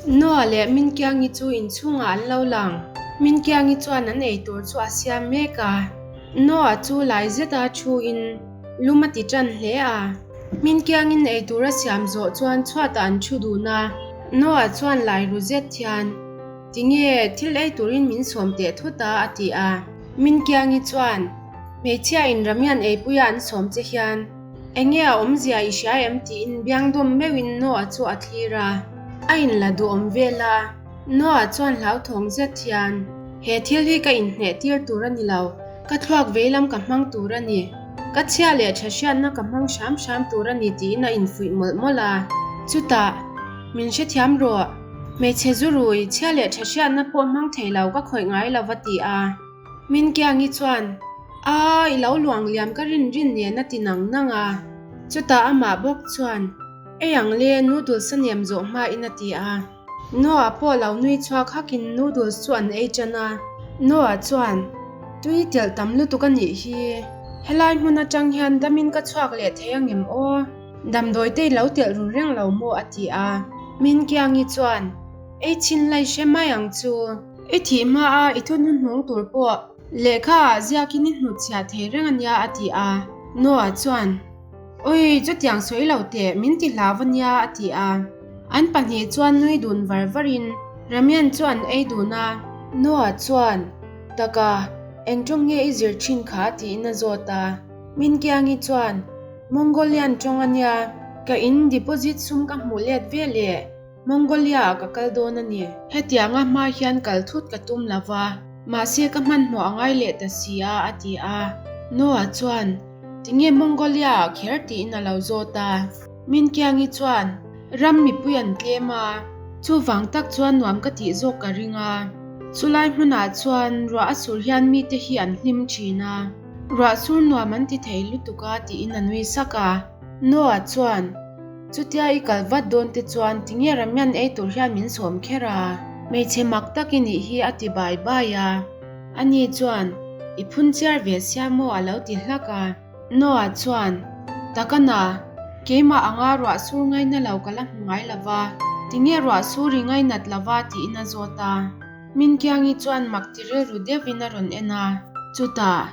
Noah leh Minkiangi chu inchhungah an lo lang. Minkiangi chuan an eitur chu a siam mek a. Noah chu lai zeta thuin lum a ti tan hle a. Minkiangin eitur a siam zawh chuan chhuatah an thu dun a. Noah chuan lai ru zet hian, Tinge thil ei turin min sawm teh thut a? a ti a. Minkiangi chuan, Hmeichhia in Ramian eipuia an sawm che hian enge a awmzia i hria em? tiin biangdawm meuhin Noah chu a thlir a. A inla duhawm vel a. Noah chuan hlauthawng zet hian, He thil hi ka inhneh tir tur a ni lo. Ka thluak veilam ka hmang tur a ni. Ka chhia leh tha hriatna ka hmang hram hram tur a ni tiin a infuih mawlh mawlh a. Chutah, Min hrethiam rawh. Hmeichhe zu rui, chhia leh tha hriatna pawh hmang thei lo ka khawih ngai lo va ti a. Minkiangi chuan, Aa, i lo luang liam ka rin rin nen a ti nang nang a. Chutah amah bawk chuan, Ei ang le, noodles a nem zawh hmain a ti a. Noah pawh lo nui chhuak hakin noodles chu an ei tan a. Noah chuan, Tui telh tam lutuk a nih hi. Helai hmun atang hian damin ka chhuak leh thei angem aw? Damdawi te i lo telh ru reng lo maw? a ti a. Minkiangi chuan, Ei chhin lai hre mai ang chu. I thih hma a i thu hnuhnung tur pawh lehkha ah ziakin i hnutchhiah thei reng a nia a ti a. Noah chuan, Ui, chutiang sawi lo teh, min ti hlau a nia a ti a. An pahnih chuan nui dun var varin Ramian chu an ei dun a. Noah chuan, Taka, eng tawng nge i zir thin kha? tiin a zawt a. Minkiangi chuan, Mongolian tawng a nia, ka in deposit sum ka hmuh let ve leh. Mongolia ah ka kal dawn a ni. Hetianga hma hian kal thut ka tum lo va, mahse ka hmanhmawh a ngai leh ta si a, a ti a. Noah chuan, Tinge Mongolia ah kher tiin a lo zawt a. Minkiangi chuan, Ram mipui an tlem a, chuvang tak chuan nuam ka tih zawk ka ring a. Chulai hmunah chuan ruah a sur hian mite hi an hlim thin a, ruah sur nuam an ti thei lutuk a tiin a nui sak a. Noah chuan, Chutia i kal vat dawn te chuan tinge Ramian ei tur hian min sawm kher a? Hmeichhe mak tak i nih hi a ti bai bai a. Ani chuan, I phun chiar ve sia maw a lo ti hlak a. Noah chuan, Takana, keimah anga ruah sur ngaina lo ka la hmu ngai lo va, tinge ruah sur i ngainat lo va tiin a zawt a. Minkiangi chuan mak ti rilru deuhin a rawn en a. Chutah,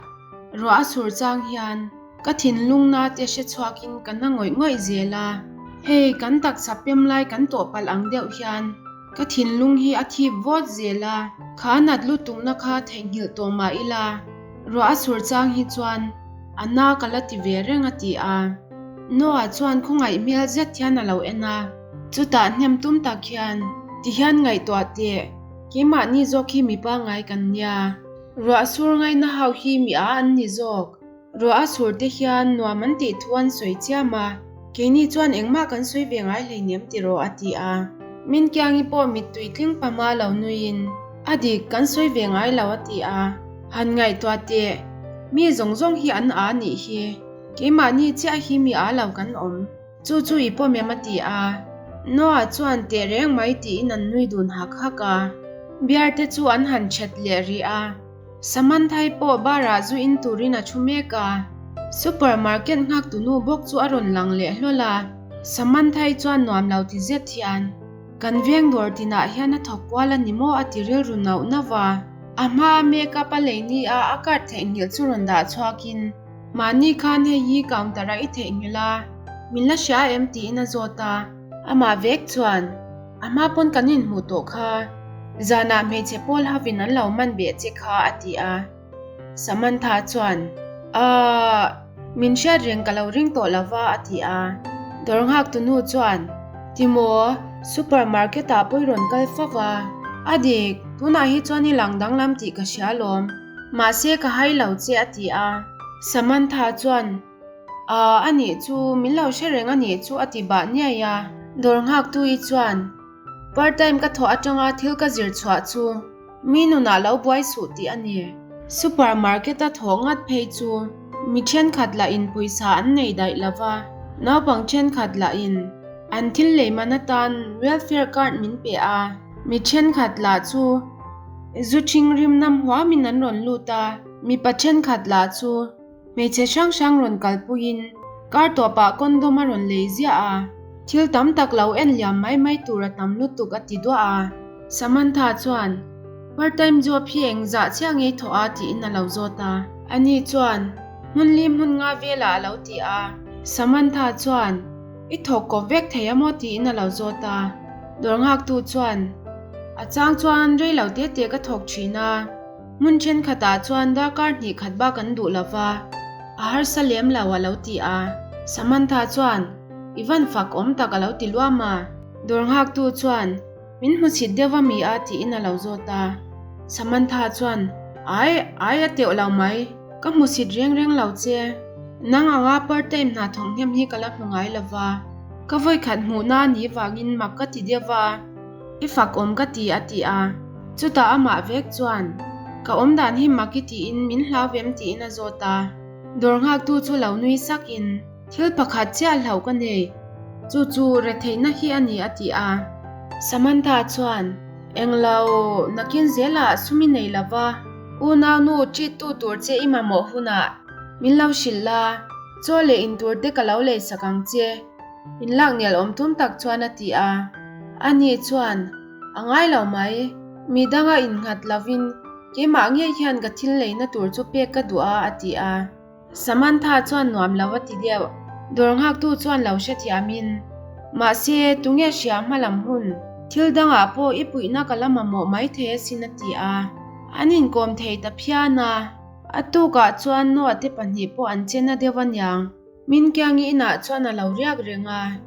ruah a sur chang hian, Ka thinlung na te hre chhuakin ka na ngawih ngawih zel a, hei kan taksa pem lai kan tawh palh ang deuh hian ka thinlung hi a thip vawt zel a, kha nat lutukna kha theihnghilh tawh mah ila ruah a sur chang hi chuan a na ka la ti ve reng a ti a. Noah chuan khawngaih hmel zet hian a lo en a, chutah hnem tum tak hian tihian ngaihtuah teh, keimahni zawk hi mi pangngai kan nia, ruah sur ngaihna hauh hi mi a an ni zawk. Ruah a sur te hian nuam an tih thu an sawi chiam a, keini chuan engmah kan sawi ve ngai hleinem tiraw a ti a. Minkiangi pawh mittui tling pama lo nuiin, A dik, kan sawi ve ngai lo a ti a. Han ngaihtuah teh, mi zawng zawng hi an aa nih hi, keimahni chiah hi mi aa lo kan awm. Chu chu i pawm em a ti a. Noah chuan teh reng mai tiin an nui dun hak hak a. Bear te chu an han chet leh rih a. Samanthai pawh bar ah zu in turin a thu mek a. Super market nghak tunu bawk chu a rawn lang leh hlawl a. Samanthai chuan nuam lo ti zet hian, Kan veng dawr tinah hian a thawk kual a ni maw a ti rilru nauh nauh a. A hmaa make up a lei ni a a card theihnghilh chu rawn dah chhuakin, Mahni khan hei hi counter ah i theihnghilh a, min la hria em tiin a zawt a. Amah vek chuan, A hma pawn kan inhmuh tawh kha, zanah hmeichhe pawl hovin an lo man beh che kha a ti a. Samantha chuan, Aah, min hriat reng ka lo ring tawh lo va a ti a. Dawr nghak tu nu chuan, Timaw, super market ah pawh i rawn kal fo va. A dik, tunah hi chuan i lang danglam tih ka hria lawm. Mahse ka hai lo che a ti a. Samantha chuan, Aa a nih chu, min lo hre reng a nih chu a ti bah niai a. Dawr nghaktu-i chuan, Part time ka thawh atanga thil ka zir chhuah chu mi nunah lo buai suh tih a ni. Super market a thawh ngat phei chu mi thenkhat lah in pawisa an nei daih lo va, naupang thenkhat lah in an thil lei man atan welfare card min pe a, mi thenkhat lah chu Zu ṭhing rim nam huamin an rawn lut a, mipa ṭhenkhat lah chu hmeichhe hrang hrang rawn kalpuiin kar tawpah condom a rawn lei ziah a. Thil tam tak lo en liam mai mai tur a tam lutuk a ti duah a. Samantha chuan, Part time job hi eng zah chiah ngei thawh a tiin a lo zawt a. Ani chuan, Hmun li hmun nga velah a lo ti a. Samantha chuan, I thawk kawp vek thei a maw tiin a lo zawt a. Dawr nghaktu chuan, A chang chuan rei lo te te ka thawk thin a. Hmun thenkhatah chuan darkar hnih khat bak an duh lo va, a harsa lem lo a lo ti a. Samantha chuan, I van fak awm tak a lo ti luam a. Dawr nghaktu chuan, Min hmuchhit deuh a mi a tiin a lo zawt a. Samantha chuan, Ai, ai a teuh lo mai. Ka hmuchhit reng reng lo che. Nang anga part time hna thawk hnem hi ka la hmu ngai lo va. Ka vawikhat hmuhna a nih vangin mak ka ti deuh va. I fak awm ka ti a ti a. Chutah amah vek chuan, Ka awm dan hi mak i tiin min hlau vem tiin a zawt a. Dawr nghaktu chu lo nui sakin, Thil pakhat chiah hlauh ka nei, chu chu retheihna hi a ni a ti a. Samantha chuan, Englo, nakin zelah sum i nei lova, unaunu treat tu tur che i mamawh hunah min lo hrilh la, chaw leh intur te ka lo leisak ang che. In lak nel awm tum tak chuan a ti a. Ani chuan, A ngai lo mai. Mi danga innghat lovin keimah ngei hian ka thil leina tur chu pek ka duh a, a ti a. Samantha chuan nuam lo a ti deuh. Dawr nghaktu chuan lo hrethiamin, Mahse, tunge hria hmalam hun? Thil dangah pawh i puihna ka la mamawh mai thei asin a ti a. An inkawm thei ta phian a. A tukah chuan Noah te pahnih pawh an che na deuh aniang. Minkiangi inah chuan a lo riak reng a.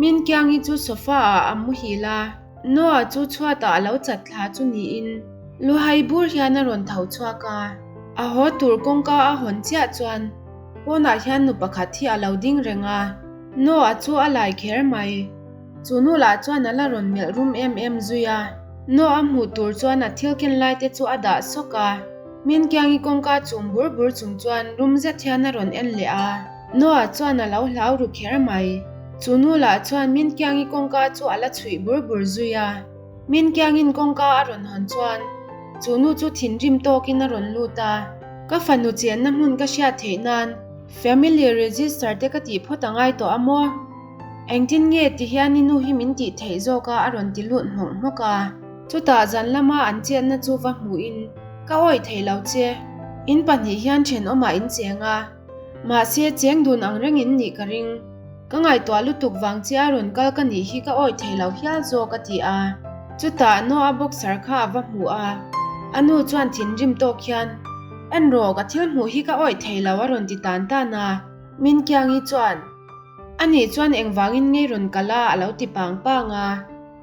Minkiangi chu sofa ah a muhil a, Noah chu chhuatah a lo chat thla chu niin luhai bur hian a rawn tho chhuak a. A haw tur kawngka a hawn chiah chuan pawnah hian nu pakhat hi a lo ding reng a, Noah chu a lai kher mai. Chu nu lah chuan a la rawn melh rum em em zui a. Noah a hmuh tur chuan a thil ken lai te chu a dah sawk a. Minkiangi kawngka chung bur bur chung chuan rum zet hian a rawn en leh a. Noah chuan a lo hlau ru kher mai. Chu nu lah chuan Minkiangi kawngka chu a la chhuih bur bur zui a. Minkiangin kawngka a rawn hawn chuan chu nu chu thinrim tawkin a rawn lut a. Ka fanu chenna hmun ka hriat theih nan family register te ka tih phawt a ngai tawh a maw? Engtin nge ti hian i nu hi min tih theih zawk a a rawn ti lut hmawk hmawk a. Chutah zan lama an chetna chu va hmuhin ka awih thei lo che. In pahnih hian thenawmah in cheng a, mahse cheng dun ang reng in nih ka ring. Ka ngaihtuah lutuk vang che a rawn kal ka nih hi ka awih thei lo hial zawk a ti a. Chutah Noah boxer kha a va hmu a, a nu chuan thinrim tawk hian, En rawh, ka thil hmuh hi ka awih thei lo a rawn ti tan tan a. Minkiangi chuan, Ani chuan engvangin ngei rawn kal a a lo ti pang pang a.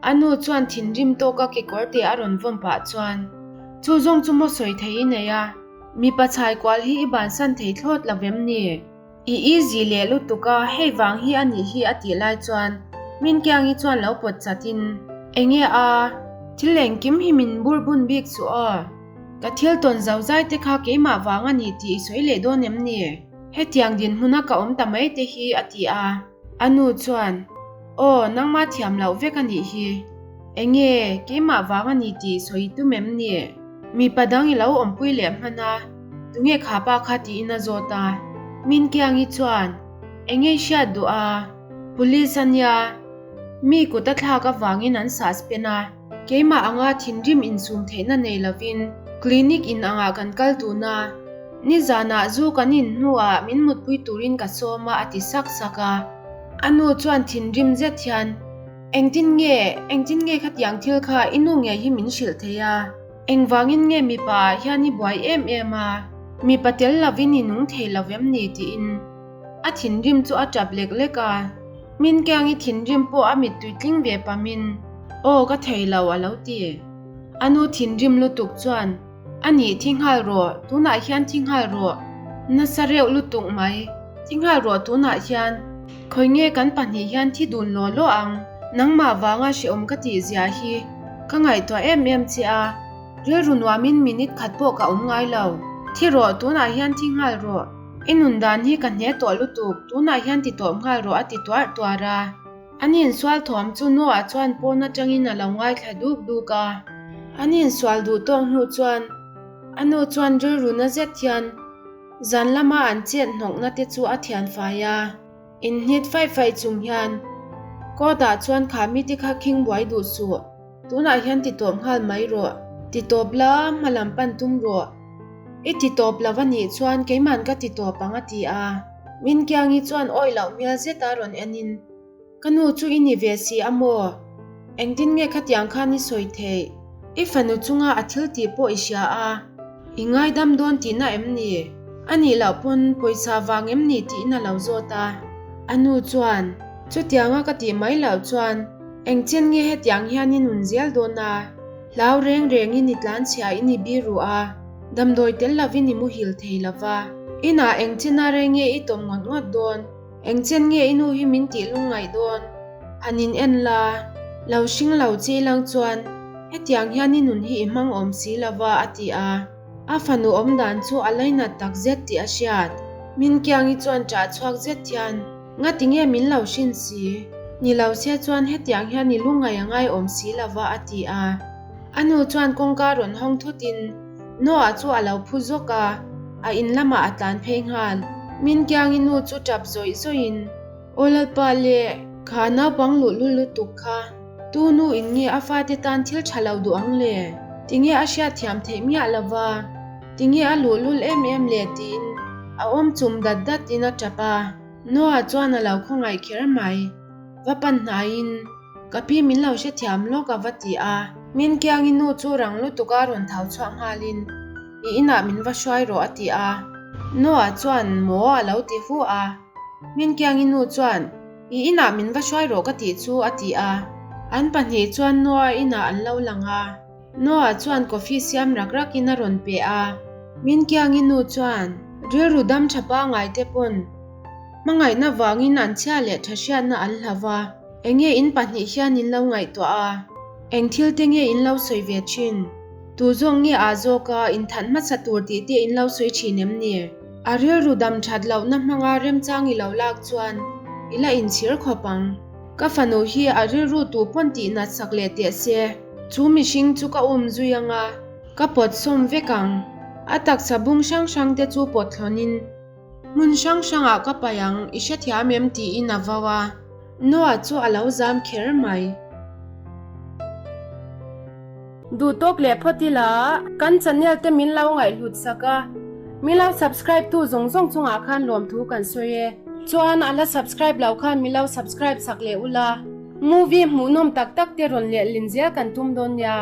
A nu chuan thinrim tawka kekawr te a rawn vawm pah chuan, Chu zawng chu maw sawi thei i nei a, mipa chhai kual hi i bansan thei thlawt lo vem ni? I easy leh lutuk a, hei vang hi a nih hi a tih lai chuan Minkiangi chuan lo pawt chat in, Enge a, thil engkim hi min bur bun bik chu aw, ka thil tawn zo zai te kha keimah vang a ni tih i sawi leh dawn em ni? Hetiang dinhmuna ka awm ta mai te hi a ti a. A nu chuan, Aw, nangmah thiam loh vek a nih hi. Enge, keimah vang a ni tih sawi tum em ni? Mipa dang i lo awmpui leh hman a, tunge kha pa kha tiin a zawt a. Minkiangi chuan, Enge i hriat duh a? Police a nia. Mi kut a thlak avangin an suspend a. Keimah anga thinrim insum theihna nei lovin clinic in angah kan kal dun a, nizanah zu kan in hnuah min mutpui turin ka sawm a a ti sak sak a. A nu chuan thinrim zet hian, Engtin nge, engtin nge khatiang thil kha i nu ngei hi min hrilh thei a? Engvangin nge mipa ah hian i buai em em a? Mipa tel lovin i nung thei lo vem ni? tiin a thinrim chu a tap lek lek a. Minkiangi thinrim pawh a mittui tling ve pamin, Aw ka thei lo a lo ti. A nu thinrim lutuk chuan, A nih thi nghal rawh, tunah hian thi nghal rawh. Nasa reuh lutuk mai, thi nghal rawh tunah hian. Khawi nge kan pahnih hian thi dun law law ang, nangmah vanga hrehawm ka tih zia hi ka ngaihtuah em em che a, rilru nuamin minute khat pawh ka awm ngai lo. Thi rawh, tunah hian thi nghal rawh. I nun dan hi ka hne tawh lutuk, tunah hian ti tawp nghal rawh a ti tuarh tuarh a. An insual thuam chu Noah chuan pawn atangin a lo ngaithla duk duk a. An insual duh tawk hnu chuan a nu chuan rilru na zet hian zan lama an chet hnawkna te chu a thian fai a. Inhnit faih faih chung hian. Court ah chuan kha mite kha khing buai duh suh. Tunah hian ti tawp nghal mai rawh. Ti tawp la, hma lam pan tum rawh. I ti tawp lo a nih chuan keiman ka ti tawp ang a ti a. Minkiangi chuan awi loh hmel zeta rawn en in, Ka nu chu i ni ve si a maw? Engtin nge khatiang khan i sawi theih? I fanu chunga a thil tih pawh i hria a, i ngaidam dawn tihna em ni? A nih loh pawn pawisa vang em ni tiin a lo zawt a. A nu chuan, Chutianga ka tih mai loh chuan engchen nge hetiang hian i nun zel dawn a? Hlau reng rengin i tlanchhia i ni biru a, damdawi tel lovin i muhil thei lo va. Inah engchena rei nge i tawm ngawt ngawt dawn? Engchen nge i nu hi min tih lungngaih dawn? Han in en la, lo hring lo che lang chuan hetiang hian i nun hi i hmang awm si lo va a ti a. A fanu awm dan chu a lainat tak zet tih a hriat. Minkiangi chuan ṭah chhuak zet hian, Ngati nge min lo hrin si? Ni lo se chuan hetiang hian i lungngaih a ngai awm si lo va a ti a. A nu chuan kawngka rawn hawng thutin Noah chu a lo phu zawk a, a in lamah a tlan phei nghal. Minkiangi nu chu tap zawih zawihin, Aw Lalpa le, kha naupang luhlul lutuk kha, tu nu in nge a fate tan thil tha lo duh ang le? Tinge a hriatthiam theih miah lo va? Tinge a luhlul em em le? tiin a awm chum dat datin a tap a. Noah chuan a lo khawngaih kher mai. Va pan hnaiin. Ka pi min lo hrethiam lawk a va ti a. Min kiangi nu chu rang lutuk a rawn tho chhuah nghalin i inah min va hruai rawh a ti a. Noah chuan maw a lo ti hu a. Min kiangi nu chuan i inah min va hruai rawh ka tih chu a ti a. An pahnih chuan Noah inah an lo lang a. Noah chuan coffee siam rak rakin a rawn pe a. Min kiangi nu chuan rilru dam tha pangai te pawn hmangaihna vangin an chhia leh tha hriatna an hlau va. Enge in pahnih hian in lo ngaihtuah a? Eng thil te nge in lo sawi ve thin? Tu zawk nge ah zawk a in that hmasa tur tih te in lo sawi thin em ni? A rilru dam that lohna hmanga remchang i lo lak chuan i la inchhir khawp ang. Ka fanu hi a rilru tu pawn tih nat sak leh teh se. Chu mihring chu ka um zui anga ka pawt sawm vek ang. A taksa bung hrang hrang te chu pawt thlawnin Hmun hrang hrangah ka paih ang, i hrethiam em tiin a vau a. Noah chu a lo zam kher mai. Duh tawk leh phawt ila, kan channel te min lo ngaihhlut sak a, min lo subscribe tu zawng zawng chungah khan lawmthu kan sawi e. Chuan a la subscribe loh khan min lo subscribe sak leh ula, movie hmuhnawm tak tak te rawn lehlin zel kan tum dawn nia.